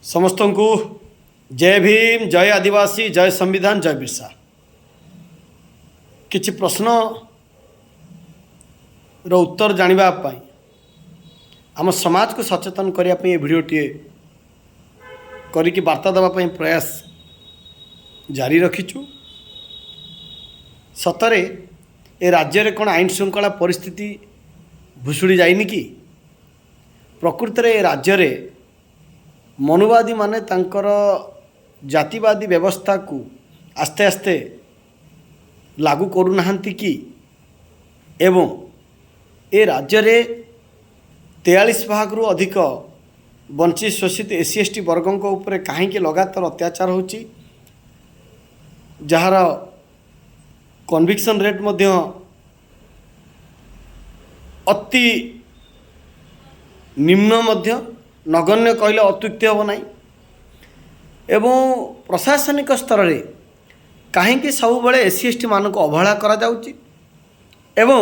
ସମସ୍ତଙ୍କୁ ଜୟ ଭୀମ, ଜୟ ଆଦିବାସୀ, ଜୟ ସମ୍ବିଧାନ, ଜୟ ବିର୍ସା। କିଛି ପ୍ରଶ୍ନର ଉତ୍ତର ଜାଣିବା ପାଇଁ, ଆମ ସମାଜକୁ ସଚେତନ କରିବା ପାଇଁ ଏ ଭିଡ଼ିଓଟିଏ କରିକି ବାର୍ତ୍ତା ଦେବା ପାଇଁ ପ୍ରୟାସ ଜାରି ରଖିଛୁ। ସତରେ ଏ ରାଜ୍ୟରେ କ'ଣ ଆଇନ ଶୃଙ୍ଖଳା ପରିସ୍ଥିତି ଭୁଷୁଡ଼ି ଯାଇନି କି? ପ୍ରକୃତରେ ଏ ରାଜ୍ୟରେ ମନୁବାଦୀମାନେ ତାଙ୍କର ଜାତିବାଦୀ ବ୍ୟବସ୍ଥାକୁ ଆସ୍ତେ ଆସ୍ତେ ଲାଗୁ କରୁନାହାନ୍ତି କି? ଏବଂ ଏ ରାଜ୍ୟରେ 43 ଭାଗରୁ ଅଧିକ ବଞ୍ଚିତ, ଶୋଷିତ, ଏସ୍ ସି, ଏସ୍ ଟି ବର୍ଗଙ୍କ ଉପରେ କାହିଁକି ଲଗାତାର ଅତ୍ୟାଚାର ହେଉଛି, ଯାହାର କନଭିକ୍ସନ୍ ରେଟ୍ ମଧ୍ୟ ଅତି ନିମ୍ନ, ମଧ୍ୟ ନଗଣ୍ୟ କହିଲେ ଅତ୍ୟୁକ୍ତି ହେବ ନାହିଁ? ଏବଂ ପ୍ରଶାସନିକ ସ୍ତରରେ କାହିଁକି ସବୁବେଳେ ଏସ୍ ସି, ଏସ୍ ଟି ମାନଙ୍କୁ ଅବହେଳା କରାଯାଉଛି? ଏବଂ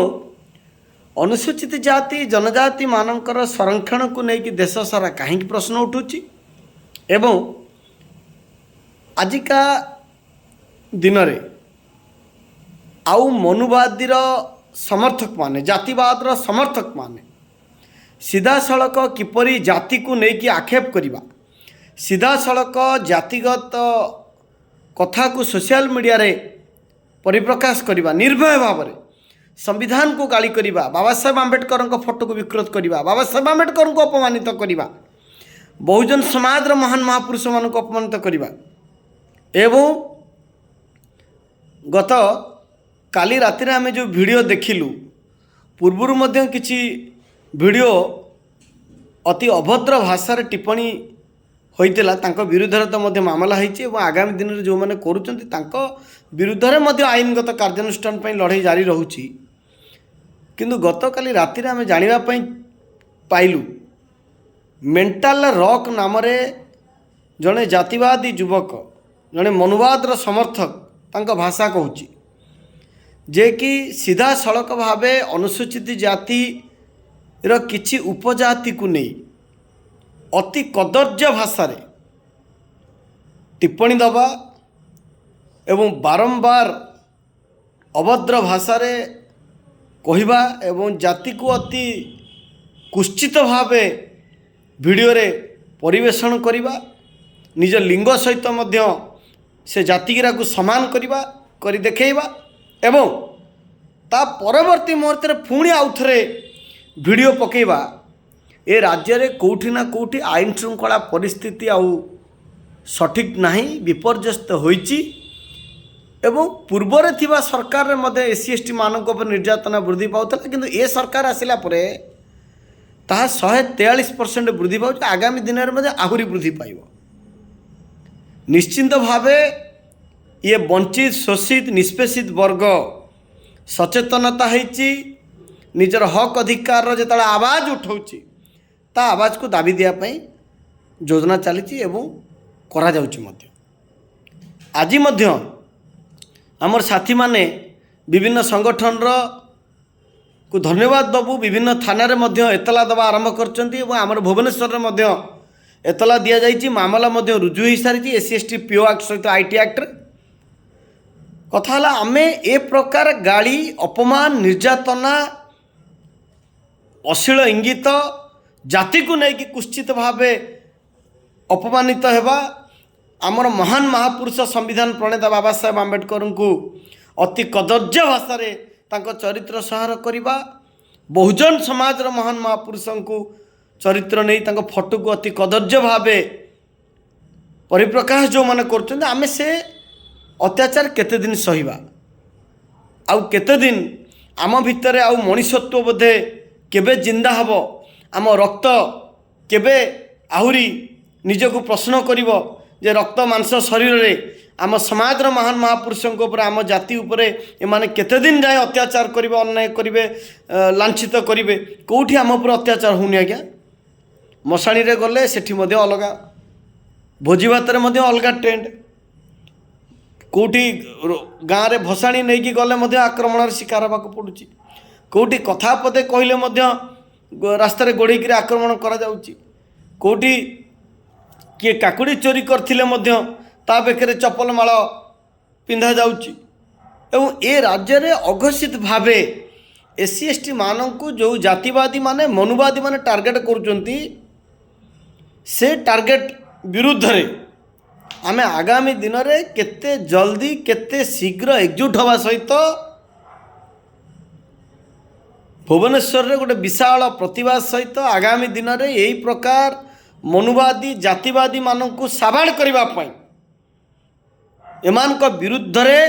ଅନୁସୂଚିତ ଜାତି, ଜନଜାତିମାନଙ୍କର ସଂରକ୍ଷଣକୁ ନେଇକି ଦେଶ ସାରା କାହିଁକି ପ୍ରଶ୍ନ ଉଠୁଛି? ଏବଂ ଆଜିକା ଦିନରେ ଆଉ ମନୁବାଦୀର ସମର୍ଥକମାନେ, ଜାତିବାଦର ସମର୍ଥକମାନେ ସିଧାସଳଖ କିପରି ଜାତିକୁ ନେଇକି ଆକ୍ଷେପ କରିବା, ସିଧାସଳଖ ଜାତିଗତ କଥାକୁ ସୋସିଆଲ ମିଡ଼ିଆରେ ପରିପ୍ରକାଶ କରିବା, ନିର୍ଭୟ ଭାବରେ ସମ୍ବିଧାନକୁ ଗାଳି କରିବା, ବାବା ସାହେବ ଆମ୍ବେଦକରଙ୍କ ଫଟୋକୁ ବିକୃତ କରିବା, ବାବା ସାହେବ ଆମ୍ବେଦକରଙ୍କୁ ଅପମାନିତ କରିବା, ବହୁଜନ ସମାଜର ମହାନ ମହାପୁରୁଷମାନଙ୍କୁ ଅପମାନିତ କରିବା, ଏବଂ ଗତ କାଲି ରାତିରେ ଆମେ ଯେଉଁ ଭିଡ଼ିଓ ଦେଖିଲୁ, ପୂର୍ବରୁ ମଧ୍ୟ କିଛି ଭିଡ଼ିଓ ଅତି ଅଭଦ୍ର ଭାଷାରେ ଟିପ୍ପଣୀ ହୋଇଥିଲା, ତାଙ୍କ ବିରୁଦ୍ଧରେ ତ ମଧ୍ୟ ମାମଲା ହେଇଛି ଏବଂ ଆଗାମୀ ଦିନରେ ଯେଉଁମାନେ କରୁଛନ୍ତି ତାଙ୍କ ବିରୁଦ୍ଧରେ ମଧ୍ୟ ଆଇନଗତ କାର୍ଯ୍ୟାନୁଷ୍ଠାନ ପାଇଁ ଲଢ଼େଇ ଜାରି ରହୁଛି। କିନ୍ତୁ ଗତକାଲି ରାତିରେ ଆମେ ଜାଣିବା ପାଇଁ ପାଇଲୁ, ମେଣ୍ଟାଲ ରକ୍ ନାମରେ ଜଣେ ଜାତିବାଦୀ ଯୁବକ, ଜଣେ ମନୁବାଦର ସମର୍ଥକ, ତାଙ୍କ ଭାଷା କହୁଛି ଯେ କି ସିଧାସଳଖ ଭାବେ ଅନୁସୂଚିତ ଜାତିର କିଛି ଉପଜାତିକୁ ନେଇ ଅତି କଦର୍ଯ୍ୟ ଭାଷାରେ ଟିପ୍ପଣୀ ଦେବା ଏବଂ ବାରମ୍ବାର ଅଭଦ୍ର ଭାଷାରେ କହିବା ଏବଂ ଜାତିକୁ ଅତି କୁତ୍ସିତ ଭାବେ ଭିଡ଼ିଓରେ ପରିବେଷଣ କରିବା, ନିଜ ଲିଙ୍ଗ ସହିତ ମଧ୍ୟ ସେ ଜାତିଗିରାକୁ ସମାନ କରିବା କରି ଦେଖାଇବା ଏବଂ ତା ପରବର୍ତ୍ତୀ ମୁହୂର୍ତ୍ତରେ ପୁଣି ଆଉଥରେ ଭିଡ଼ିଓ ପକାଇବା, ଏ ରାଜ୍ୟରେ କେଉଁଠି ନା କେଉଁଠି ଆଇନ ଶୃଙ୍ଖଳା ପରିସ୍ଥିତି ଆଉ ସଠିକ୍ ନାହିଁ, ବିପର୍ଯ୍ୟସ୍ତ ହୋଇଛି। ଏବଂ ପୂର୍ବରେ ଥିବା ସରକାରରେ ମଧ୍ୟ ଏସ୍ ସି, ଏସ୍ ଟି ମାନଙ୍କ ଉପରେ ନିର୍ଯାତନା ବୃଦ୍ଧି ପାଉଥିଲା, କିନ୍ତୁ ଏ ସରକାର ଆସିଲା ପରେ ତାହା 143% ବୃଦ୍ଧି ପାଉଛି। ଆଗାମୀ ଦିନରେ ମଧ୍ୟ ଆହୁରି ବୃଦ୍ଧି ପାଇବ ନିଶ୍ଚିନ୍ତ ଭାବେ। ଇଏ ବଞ୍ଚିତ, ଶୋଷିତ, ନିଷ୍ପେଷିତ ବର୍ଗ ସଚେତନତା ହେଇଛି। ନିଜର ହକ୍ ଅଧିକାରର ଯେତେବେଳେ ଆବାଜ ଉଠାଉଛି, ତା ଆବାଜକୁ ଦାବି ଦେବା ପାଇଁ ଯୋଜନା ଚାଲିଛି ଏବଂ କରାଯାଉଛି ମଧ୍ୟ। ଆଜି ମଧ୍ୟ ଆମର ସାଥୀମାନେ ବିଭିନ୍ନ ସଂଗଠନର କୁ ଧନ୍ୟବାଦ ଦେବୁ, ବିଭିନ୍ନ ଥାନାରେ ମଧ୍ୟ ଏତଲା ଦେବା ଆରମ୍ଭ କରିଛନ୍ତି ଏବଂ ଆମର ଭୁବନେଶ୍ୱରରେ ମଧ୍ୟ ଏତଲା ଦିଆଯାଇଛି, ମାମଲା ମଧ୍ୟ ରୁଜୁ ହୋଇସାରିଛି S C, S T PO act ସହିତ I T ଆକ୍ଟରେ। କଥା ହେଲା, ଆମେ ଏ ପ୍ରକାର ଗାଳି, ଅପମାନ, ନିର୍ଯାତନା, ଅଶ୍ଳୀଳ ଇଙ୍ଗିତ, ଜାତିକୁ ନେଇକି କୁତ୍ସିତ ଭାବେ ଅପମାନିତ ହେବା, ଆମର ମହାନ ମହାପୁରୁଷ ସମ୍ବିଧାନ ପ୍ରଣେତା ବାବା ସାହେବ ଆମ୍ବେଦକରଙ୍କୁ ଅତି କଦର୍ଯ୍ୟ ଭାଷାରେ ତାଙ୍କ ଚରିତ୍ର ସଂହାର କରିବା, ବହୁଜନ ସମାଜର ମହାନ ମହାପୁରୁଷଙ୍କୁ ଚରିତ୍ର ନେଇ ତାଙ୍କ ଫଟୋକୁ ଅତି କଦର୍ଯ୍ୟ ଭାବେ ପରିପ୍ରକାଶ ଯେଉଁମାନେ କରୁଛନ୍ତି, ଆମେ ସେ ଅତ୍ୟାଚାର କେତେଦିନ ସହିବା? ଆଉ କେତେଦିନ ଆମ ଭିତରେ ଆଉ ମଣିଷତ୍ୱ ବୋଧେ କେବେ ଜିନ୍ଦା ହେବ? ଆମ ରକ୍ତ କେବେ ଆହୁରି ନିଜକୁ ପ୍ରଶ୍ନ କରିବ ଯେ ରକ୍ତ ମାଂସ ଶରୀରରେ ଆମ ସମାଜର ମହାନ ମହାପୁରୁଷଙ୍କ ଉପରେ, ଆମ ଜାତି ଉପରେ ଏମାନେ କେତେଦିନ ଯାଏଁ ଅତ୍ୟାଚାର କରିବେ, ଅନ୍ୟାୟ କରିବେ, ଲାଞ୍ଛିତ କରିବେ? କେଉଁଠି ଆମ ଉପରେ ଅତ୍ୟାଚାର ହେଉନି ଆଜ୍ଞା? ମଶାଣିରେ ଗଲେ ସେଠି ମଧ୍ୟ ଅଲଗା, ଭୋଜି ଭାତରେ ମଧ୍ୟ ଅଲଗା ଟ୍ରେଣ୍ଡ, କେଉଁଠି ଗାଁରେ ଭସାଣି ନେଇକି ଗଲେ ମଧ୍ୟ ଆକ୍ରମଣର ଶିକାର ହେବାକୁ ପଡ଼ୁଛି, କେଉଁଠି କଥା ପଦେ କହିଲେ ମଧ୍ୟ ରାସ୍ତାରେ ଗୋଡ଼େଇକିରି ଆକ୍ରମଣ କରାଯାଉଛି, କେଉଁଠି କିଏ କାକୁଡ଼ି ଚୋରି କରିଥିଲେ ମଧ୍ୟ ତା ବେକରେ ଚପଲ ମାଳ ପିନ୍ଧାଯାଉଛି। ଏବଂ ଏ ରାଜ୍ୟରେ ଅଘୋଷିତ ଭାବେ ଏସ୍ ସି, ଏସ୍ ଟି ମାନଙ୍କୁ ଯେଉଁ ଜାତିବାଦୀ ମାନେ, ମନୁବାଦୀ ମାନେ ଟାର୍ଗେଟ୍ କରୁଛନ୍ତି, ସେ ଟାର୍ଗେଟ୍ ବିରୁଦ୍ଧରେ ଆମେ ଆଗାମୀ ଦିନରେ କେତେ ଜଲ୍ଦି, କେତେ ଶୀଘ୍ର ଏକଜୁଟ ହେବା ସହିତ ଭୁବନେଶ୍ୱରରେ ଗୋଟେ ବିଶାଳ ପ୍ରତିବାଦ ସହିତ ଆଗାମୀ ଦିନରେ ଏହି ପ୍ରକାର ମନୁବାଦୀ ଜାତିବାଦୀମାନଙ୍କୁ ସାବାଡ଼ କରିବା ପାଇଁ ଏମାନଙ୍କ ବିରୁଦ୍ଧରେ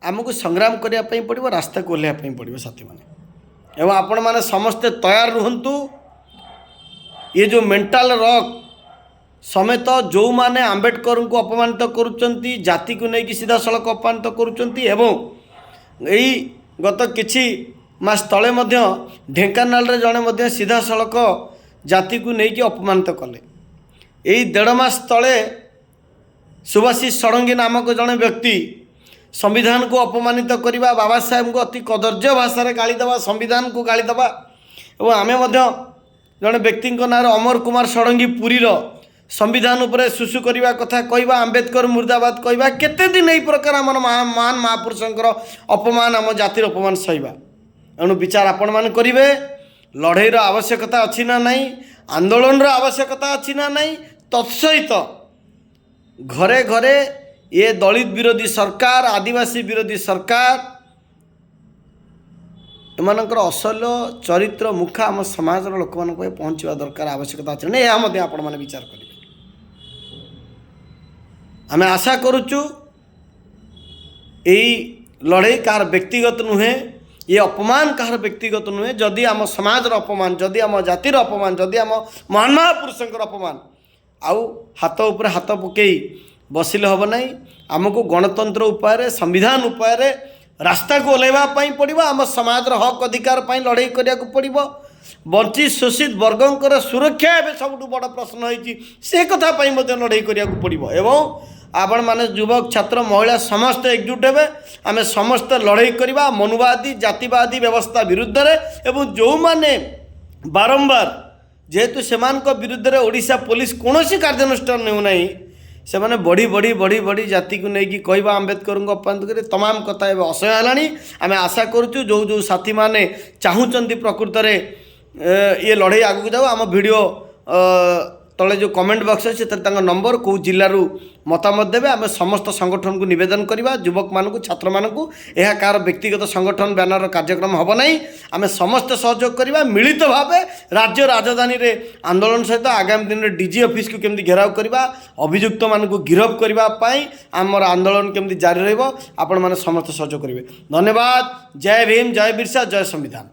ଆମକୁ ସଂଗ୍ରାମ କରିବା ପାଇଁ ପଡ଼ିବ, ରାସ୍ତାକୁ ଓହ୍ଲାଇବା ପାଇଁ ପଡ଼ିବ ସାଥୀମାନେ। ଏବଂ ଆପଣମାନେ ସମସ୍ତେ ତୟାର ରୁହନ୍ତୁ। ଏ ଯେଉଁ ମେଣ୍ଟାଲ ରକ୍ ସମେତ ଯେଉଁମାନେ ଆମ୍ବେଦକରଙ୍କୁ ଅପମାନିତ କରୁଛନ୍ତି, ଜାତିକୁ ନେଇକି ସିଧାସଳଖ ଅପମାନିତ କରୁଛନ୍ତି, ଏବଂ ଏଇ ଗତ କିଛି ମାସ ତଳେ ମଧ୍ୟ ଢେଙ୍କାନାଳରେ ଜଣେ ମଧ୍ୟ ସିଧାସଳଖ ଜାତିକୁ ନେଇକି ଅପମାନିତ କଲେ। ଏଇ ଦେଢ଼ ମାସ ତଳେ ସୁଭାଷିଷ ଷଡ଼ଙ୍ଗୀ ନାମକ ଜଣେ ବ୍ୟକ୍ତି ସମ୍ବିଧାନକୁ ଅପମାନିତ କରିବା, ବାବା ସାହେବଙ୍କୁ ଅତି କଦର୍ଯ୍ୟ ଭାଷାରେ ଗାଳି ଦେବା, ସମ୍ବିଧାନକୁ ଗାଳି ଦେବା, ଏବଂ ଆମେ ମଧ୍ୟ ଜଣେ ବ୍ୟକ୍ତିଙ୍କ ନାଁରେ ଅମର କୁମାର ଷଡ଼ଙ୍ଗୀ ପୁରୀର ସମ୍ବିଧାନ ଉପରେ ଶୁଶୁ କରିବା କଥା କହିବା, ଆମ୍ବେଦକର ମୁର୍ଦାବାଦ କହିବା। କେତେ ଦିନ ଏହି ପ୍ରକାର ଆମର ମହାନ ମହାପୁରୁଷଙ୍କର ଅପମାନ, ଆମ ଜାତିର ଅପମାନ ସହିବା? ଏଣୁ ବିଚାର ଆପଣମାନେ କରିବେ, ଲଢ଼େଇର ଆବଶ୍ୟକତା ଅଛି ନା ନାହିଁ, ଆନ୍ଦୋଳନର ଆବଶ୍ୟକତା ଅଛି ନା ନାହିଁ। ତତ୍ସହିତ ଘରେ ଘରେ ଏ ଦଳିତ ବିରୋଧୀ ସରକାର, ଆଦିବାସୀ ବିରୋଧୀ ସରକାର, ଏମାନଙ୍କର ଅସଲ ଚରିତ୍ର ମୁଖା ଆମ ସମାଜର ଲୋକମାନଙ୍କ ପାଇଁ ପହଞ୍ଚିବା ଦରକାର, ଆବଶ୍ୟକତା ଅଛି ନା, ଏହା ମଧ୍ୟ ଆପଣମାନେ ବିଚାର କରିବେ। ଆମେ ଆଶା କରୁଛୁ ଏଇ ଲଢ଼େଇ କାହାର ବ୍ୟକ୍ତିଗତ ନୁହେଁ, ଏ ଅପମାନ କାହାର ବ୍ୟକ୍ତିଗତ ନୁହେଁ। ଯଦି ଆମ ସମାଜର ଅପମାନ, ଯଦି ଆମ ଜାତିର ଅପମାନ, ଯଦି ଆମ ମହାନ ମହାପୁରୁଷଙ୍କର ଅପମାନ, ଆଉ ହାତ ଉପରେ ହାତ ପକାଇ ବସିଲେ ହେବ ନାହିଁ। ଆମକୁ ଗଣତନ୍ତ୍ର ଉପାୟରେ, ସମ୍ବିଧାନ ଉପାୟରେ ରାସ୍ତାକୁ ଓହ୍ଲାଇବା ପାଇଁ ପଡ଼ିବ। ଆମ ସମାଜର ହକ୍ ଅଧିକାର ପାଇଁ ଲଢ଼େଇ କରିବାକୁ ପଡ଼ିବ। ବଞ୍ଚିତ ଶୋଷିତ ବର୍ଗଙ୍କର ସୁରକ୍ଷା ଏବେ ସବୁଠୁ ବଡ଼ ପ୍ରଶ୍ନ ହେଇଛି, ସେ କଥା ପାଇଁ ମଧ୍ୟ ଲଢ଼େଇ କରିବାକୁ ପଡ଼ିବ। ଏବଂ ଆପଣମାନେ ଯୁବକ, ଛାତ୍ର, ମହିଳା ସମସ୍ତେ ଏକଜୁଟ ହେବେ। ଆମେ ସମସ୍ତେ ଲଢ଼େଇ କରିବା ମନୁବାଦୀ ଜାତିବାଦୀ ବ୍ୟବସ୍ଥା ବିରୁଦ୍ଧରେ। ଏବଂ ଯେଉଁମାନେ ବାରମ୍ବାର, ଯେହେତୁ ସେମାନଙ୍କ ବିରୁଦ୍ଧରେ ଓଡ଼ିଶା ପୋଲିସ କୌଣସି କାର୍ଯ୍ୟାନୁଷ୍ଠାନ ନେଉନାହିଁ, ସେମାନେ ବଢ଼ି ବଢ଼ି ବଢ଼ି ବଢ଼ି ଜାତିକୁ ନେଇକି କହିବା, ଆମ୍ବେଦକରଙ୍କୁ ଅପମାନ କରି ତମାମ କଥା ଏବେ ଅସହ୍ୟ ହେଲାଣି। ଆମେ ଆଶା କରୁଛୁ ଯେଉଁ ଯେଉଁ ସାଥୀମାନେ ଚାହୁଁଛନ୍ତି ପ୍ରକୃତରେ ଇଏ ଲଢ଼େଇ ଆଗକୁ ଯାଉ, ଆମ ଭିଡ଼ିଓ ତଳେ ଯେଉଁ କମେଣ୍ଟ ବକ୍ସ ଅଛି ସେଥିରେ ତାଙ୍କ ନମ୍ବର, କେଉଁ ଜିଲ୍ଲାରୁ ମତାମତ ଦେବେ। ଆମେ ସମସ୍ତ ସଂଗଠନକୁ ନିବେଦନ କରିବା, ଯୁବକମାନଙ୍କୁ, ଛାତ୍ରମାନଙ୍କୁ, ଏହା କାହାର ବ୍ୟକ୍ତିଗତ ସଂଗଠନ ବ୍ୟାନରର କାର୍ଯ୍ୟକ୍ରମ ହେବ ନାହିଁ। ଆମେ ସମସ୍ତେ ସହଯୋଗ କରିବା ମିଳିତ ଭାବେ ରାଜ୍ୟ ରାଜଧାନୀରେ ଆନ୍ଦୋଳନ ସହିତ ଆଗାମୀ ଦିନରେ ଡିଜି ଅଫିସକୁ କେମିତି ଘେରାଉ କରିବା, ଅଭିଯୁକ୍ତମାନଙ୍କୁ ଗିରଫ କରିବା ପାଇଁ ଆମର ଆନ୍ଦୋଳନ କେମିତି ଜାରି ରହିବ, ଆପଣମାନେ ସମସ୍ତେ ସହଯୋଗ କରିବେ। ଧନ୍ୟବାଦ। ଜୟ ଭୀମ, ଜୟ ବିର୍ସା, ଜୟ ସମ୍ବିଧାନ।